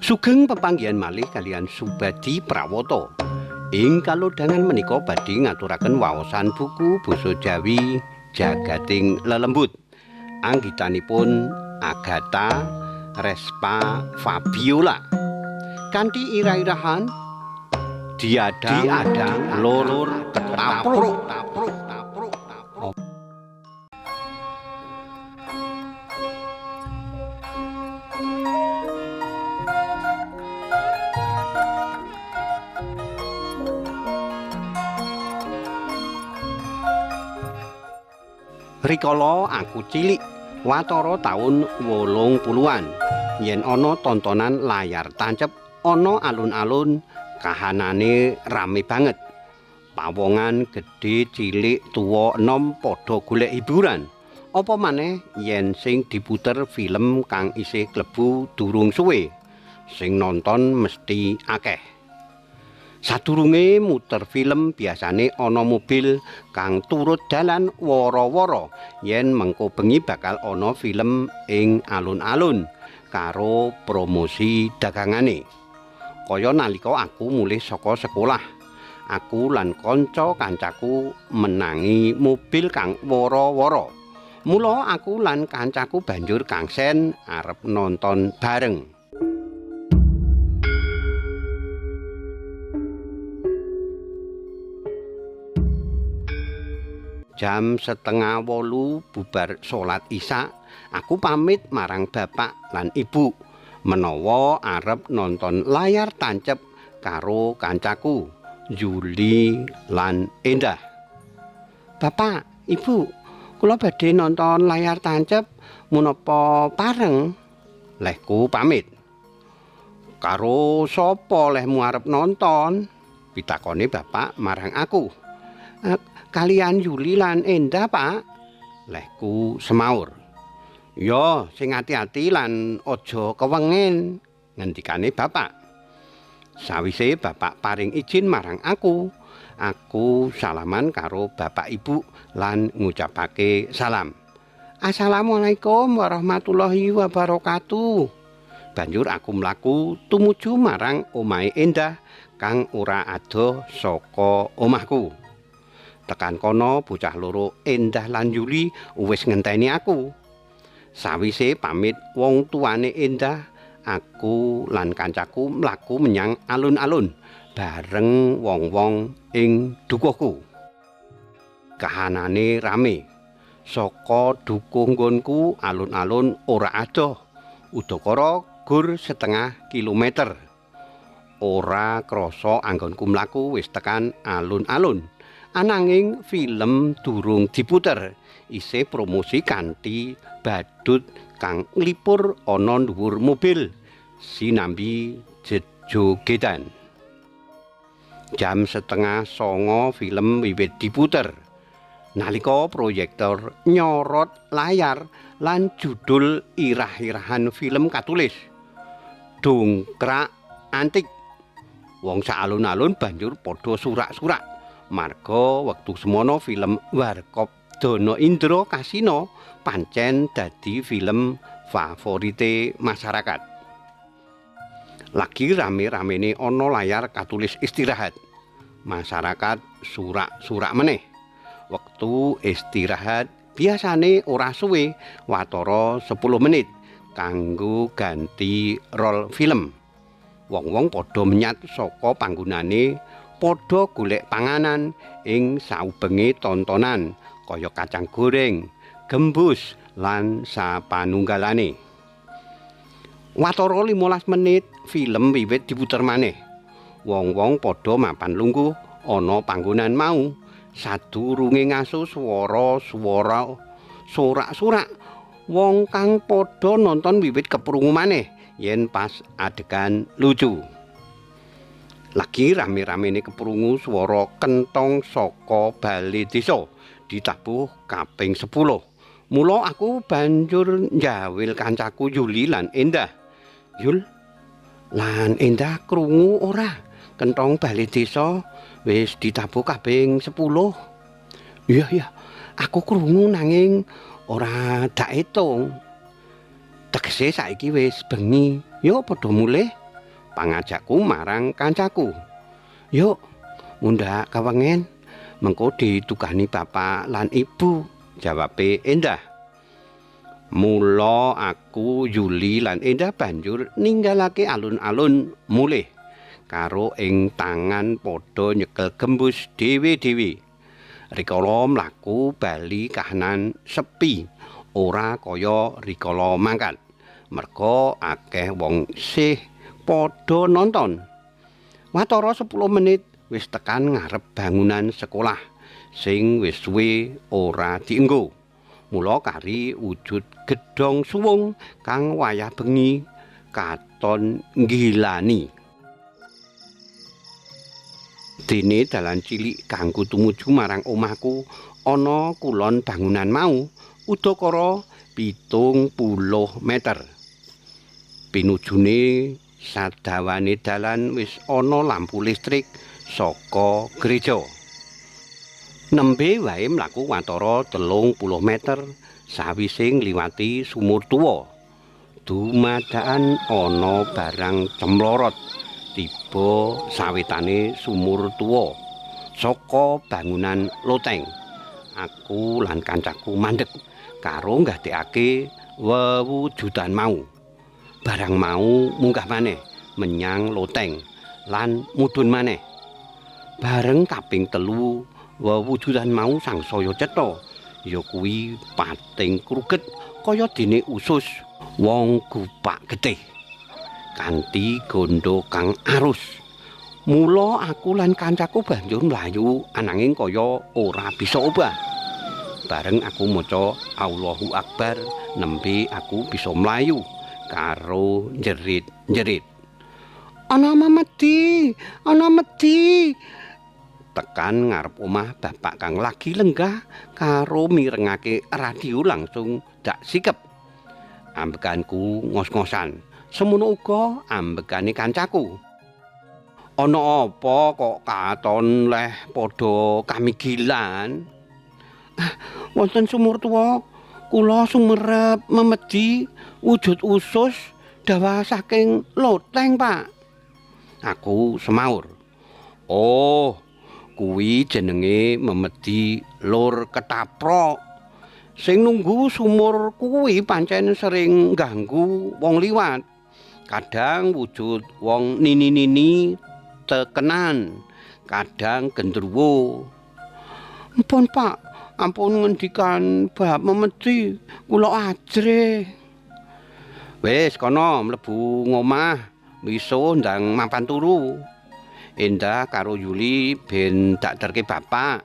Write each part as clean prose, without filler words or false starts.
Sugeng pepanggihan malih kaliyan Subadi Prawoto. Ing kalodhangan menika badhe ngaturaken waosan buku basa Jawi Jagating Lelembut. Anggitanipun Agatha Respa Fabiola. Kanthi irah-irahan diadang, diadang lur ketapruk. Rikala aku cilik, watara taun 80-an, yen ana tontonan layar tancep ana alun-alun, kahanane rame banget. Pawongan gedhe, cilik, tuwa, enom padha golek hiburan. Apa maneh yen sing diputer film kang isih klebu durung suwe, sing nonton mesti akeh. Sadurunge muter film biasane ana mobil kang turut dalan wara-wara yen mengko bengi bakal ana film ing alun-alun karo promosi dagangane. Kaya nalika aku mulih saka sekolah, aku lan kanca-kancaku menangi mobil kang wara-wara. Mula aku lan kancaku banjur kangsen arep nonton bareng. Jam 7:30 bubar salat Isya, aku pamit marang bapak lan ibu menawa arep nonton layar tancep karo kancaku Yuli lan Endah. Bapak, Ibu, kula badhe nonton layar tancep menapa pareng? Lehku pamit. Karo sapa lehmu arep nonton? Pitakone bapak marang aku. Kalian Yuli lan Endah, Pak. Lehku semaur. Ya, sing ati-ati lan aja kewengen, ngendikane bapak. Sawise bapak paring izin marang aku, aku salaman karo bapak ibu lan ngucapake salam. Assalamualaikum warahmatullahi wabarakatuh. Banjur aku mlaku tumuju marang omahe Endah kang ora adoh saka omahku. Tekan kono bocah loro Endah lan Yuli wis ngenteni aku. Sawise pamit wong tuane Endah, aku lan kancaku mlaku menyang alun-alun bareng wong-wong ing dukuhku. Kahanane rame. Saka dukuh nggonku alun-alun ora adoh, udakara gur 0,5 kilometer. Ora krasa anggonku mlaku wis tekan alun-alun. Ananging film durung diputer, isih promosi kanthi badut kang nglipur ana dhuwur mobil sinambi jejogedan. Jam 8:30 film wiwit diputer. Nalika proyektor nyorot layar lan judul irah-irahan film katulis Dongkrak Antik. Wong sak alun-alun banjur padha surak-surak. Marga wektu semono film Warkop Dono Indro Kasino pancen dadi film favorite masyarakat. Lagi rame-ramene ana layar katulis istirahat. Masyarakat surak-surak meneh. Wektu istirahat biasane ora suwe, watara 10 menit kanggo ganti rol film. Wong-wong padha menyat saka panggonane, padha golek panganan ing saubenge tontonan kaya kacang goreng, gembus lan sapanunggalane. Watara 15 menit film wiwit diputer maneh. Wong-wong padha mapan lungguh ana panggonan mau. Sadurunge ngaso swara-swara sorak-sorak, wong kang padha nonton wiwit keprungu maneh yen pas adegan lucu. Lagi rame-ramene keprungu swara kentong saka bale desa ditabuh kaping 10. Mula aku banjur njawil kancaku Yuli lan Endah. Yul lan Endah krungu ora? Kentong bale desa wis ditabuh kaping 10. Iya iya, aku krungu nanging ora dak etung. Tegese saiki wis bengi, yo padha mulih. Pangajakku marang kancaku. "Yuk, mundhak kewengen, mengko ditugani bapak lan ibu," jawabe Endah. Mula aku, Yuli lan Endah banjur ninggalake alun-alun mulih karo ing tangan padha nyekel gembus dhewe-dhewe. Rikala mlaku bali kahanan sepi, ora kaya rikala mangkat. Merga akeh wong sih padha nonton. Watara 10 menit wis tekan ngarep bangunan sekolah sing wis suwe ora dienggo. Mula kari wujud gedhong suwung kang wayah bengi katon nggilani. Dene dalan cilik kanggo tumuju marang omahku ana kulon bangunan mau udakara 70 meter. Pinujune sadawane dalan wis ana lampu listrik saka gereja. Nembe wae mlaku watara 30 meter sawise ngliwati sumur tuwa. Dumadakan ana barang cemlorot tiba sawetane sumur tuwa saka bangunan loteng. Aku lan kancaku mandeg karo nggadekake wewujudan mau. Barang mau munggah maneh menyang loteng lan mudhun maneh. Bareng kaping 3 wewujudan mau sangsaya cetha, ya kuwi pating kruget kaya dene usus wong gupak getih kanthi gondo kang arus. Mula aku lan kancaku banjur mlayu ananging kaya ora bisa obah. Bareng aku maca Allahu Akbar, nembe aku bisa mlayu karo njerit-njerit. "Ana memedi, ana medhi." Tekan ngarep omah bapak kang lagi lenggah karo mirengake radio langsung dak sikep. Ambekanku ngos-ngosan, semono uga ambekane kancaku. "Ana apa kok katon leh padha kamigilan?" "Ah, wonten sumur tuwa kula sumerep memedi wujud usus dawa saking loteng, Pak." Aku semaur. "Oh, kuwi jenenge memedi lur ketaprok. Sing nunggu sumur kuwi pancen sering ganggu wong liwat. Kadang wujud wong nini-nini tekenan, kadang gendruwo." "Ampun, Pak, ampun ngendikan bab memedi, kula ajrih." "Wis kono mlebu ngomah, wisuh ndang mapan turu. Endah karo Yuli ben dak terke bapak."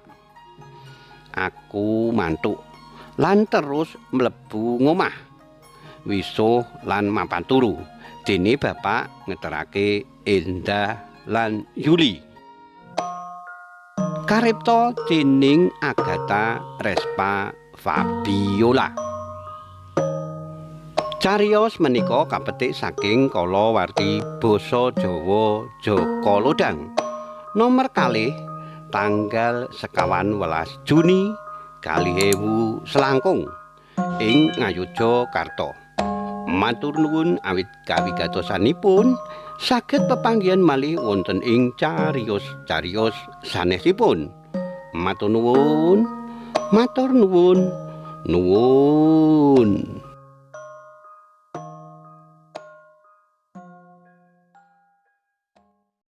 Aku mantuk lan terus mlebu ngomah, wisuh lan mapan turu. Dene bapak ngeterake Endah lan Yuli. Karipta dening Agatha Respa Fabiola. Cariyos menika kapetik saking kalawarti Basa Jawa Jaka Lodhang nomor 2 tanggal 25 Juni 2000 selangkung ing Ngayogyakarta. Matur nuwun awit kawigatosanipun, saged pepanggihan malih wonten ing cariyos-cariyos sanesipun. Matur nuwun, matur nuwun, nuwun.